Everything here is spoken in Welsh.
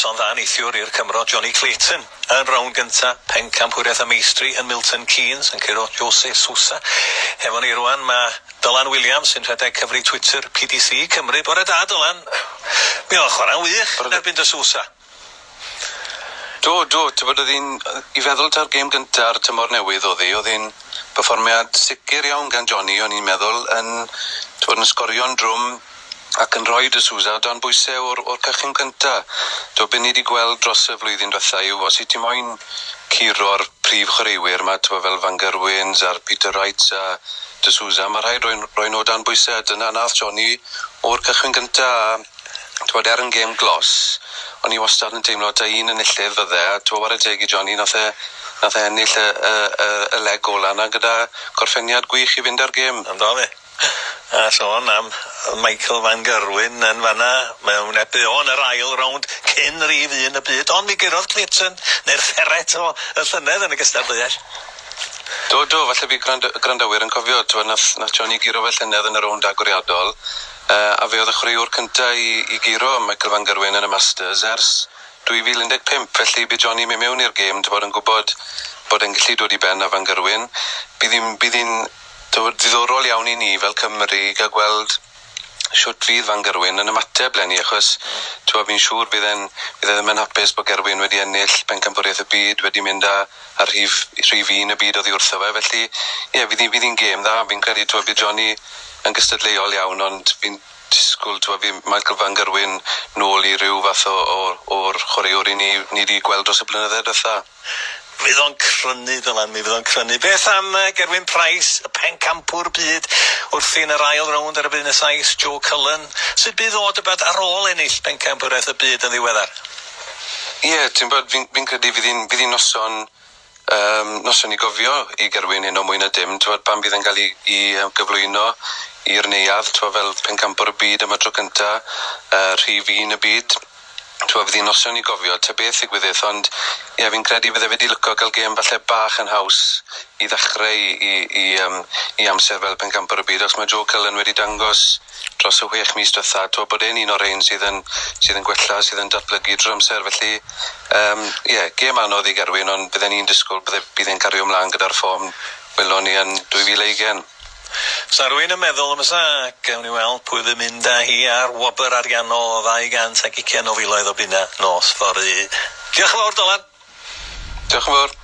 Noson dda neithiwr i'r Cymro Jonny Clayton yn rownd gynta Pencampwriaeth y Meistri yn Milton Keynes yn curo Jose Sousa. Hefo ni rwan mae Dylan Williams sy'n rhedeg cyfri Twitter PDC Cymru. Bore da Dylan. Mi oedd o'n chwarae'n wych yn erbyn De Sousa. Do, do, t'bod o'dd 'i'n i feddwl ta'r gêm gynta ar tymor newydd o'dd 'i, o'dd 'i'n perfformiad sicir iawn gan Jonny o'n i'n meddwl yn t'bod yn sgorio'n drwm ac yn rhoi De Souza o dan bwyse o'r o'r cychwyn cynta. Do be' ni 'di gweld dros y flwyddyn dwetha yw os wyt ti moyn curo'r prif chwaraewyr 'ma t'bo' fel Van Gerwens a'r Peter Wrights a De Souza ma' rhaid roi roi nhw o dan bwyse a dyna nath Jonny o'r cychwyn gynta a t'bod er yn gêm glos o'n i wastad yn teimlo ta un enillydd fydde a t'bo' ware teg i Jonny nath e nath e ennill y y y y leg ola 'na gyda gorffeniad gwych i fynd â'r gêm. Yndo fe. A sôn am Michael van Gerwen yn fan'na, mae o'n wynebu o yn yr ail rownd cyn rif un y byd, ond mi gurodd Clayton, neu'r ferret o, y llynedd yn y gystadleuaeth. Do, do, falle bydd gwrand- gwrandawyr yn cofio, t'mod, nath, nath Johnny guro fe llynedd yn y rownd agoriadol, uh, a fe oedd y chwaraewr cynta i, i guro Michael van Gerwen yn y Masters ers 2015, felly bydd Johnny mynd mewn i'r gêm, t'mod, yn gwybod bod e'n gallu dod i ben â Van Gerwen. Bydd hi'n, bydd hi'n T'mod, diddorol iawn i ni fel Cymry i ga'l gweld shwt fydd Van Gerwen yn ymateb leni achos t'mod fi'n siŵr bydd e'n bydd e ddim yn hapus bod Gerwyn wedi ennill pencampwriaeth y byd wedi mynd â â rhif rhif un y byd oddi wrtho fe felly ie fydd 'i'n fydd 'i'n gêm dda fi'n credu t'mod bydd Jonny yn gystadleuol iawn ond fi'n disgwl t'mod fydd Michael Van Gerwen nôl i ryw fath o o o'r chwaraewr 'yn ni ni 'di gweld dros y blynydde dwetha. Fydd o'n crynu, Dylan, mi fydd o'n crynu. Beth am Gerwyn Price, y pencampwr byd, wrthi yn yr ail rownd ar y Business Ice, Joe Cullen. Sut bydd o, dybed, ar ôl ennill pencampwriaeth y byd yn ddiweddar? Ie, yeah, ti'n bod, fi'n fi credu fydd hi'n fydd hi'n noson, um, noson i gofio i Gerwyn hyn o mwy na dim. Ti'n bod, pan bydd yn cael ei, ei gyflwyno i'r neuadd, ti'n bod, fel pencampwr y byd am y tro cynta, rhif un y byd. T'mo' fydd hi'n noson i gofio ta beth ddigwyddith ond ie fi'n credu bydde fe 'di lico ga'l gêm falle bach yn haws i ddechre 'i 'i 'i yym 'i amser fel pencampwr y byd achos ma' Joe Cullen wedi dangos dros y whech mis dwetha t'mo' bod e'n un o'r rhein sydd yn sydd yn gwella sydd yn datblygu drwy'r amser felly yym ie gêm anodd i Gerwyn ond bydden i'n disgwl bydde bydd e'n cario mlan gyda'r form welon ni yn 2020. Sa rhywun yn meddwl yn fysa? Gawn ni weld pwy fydd mynd â hi ar wobr ariannol o 220 o filoedd o bunna nos fory. Diolch yn fawr Dylan. Diolch yn fawr.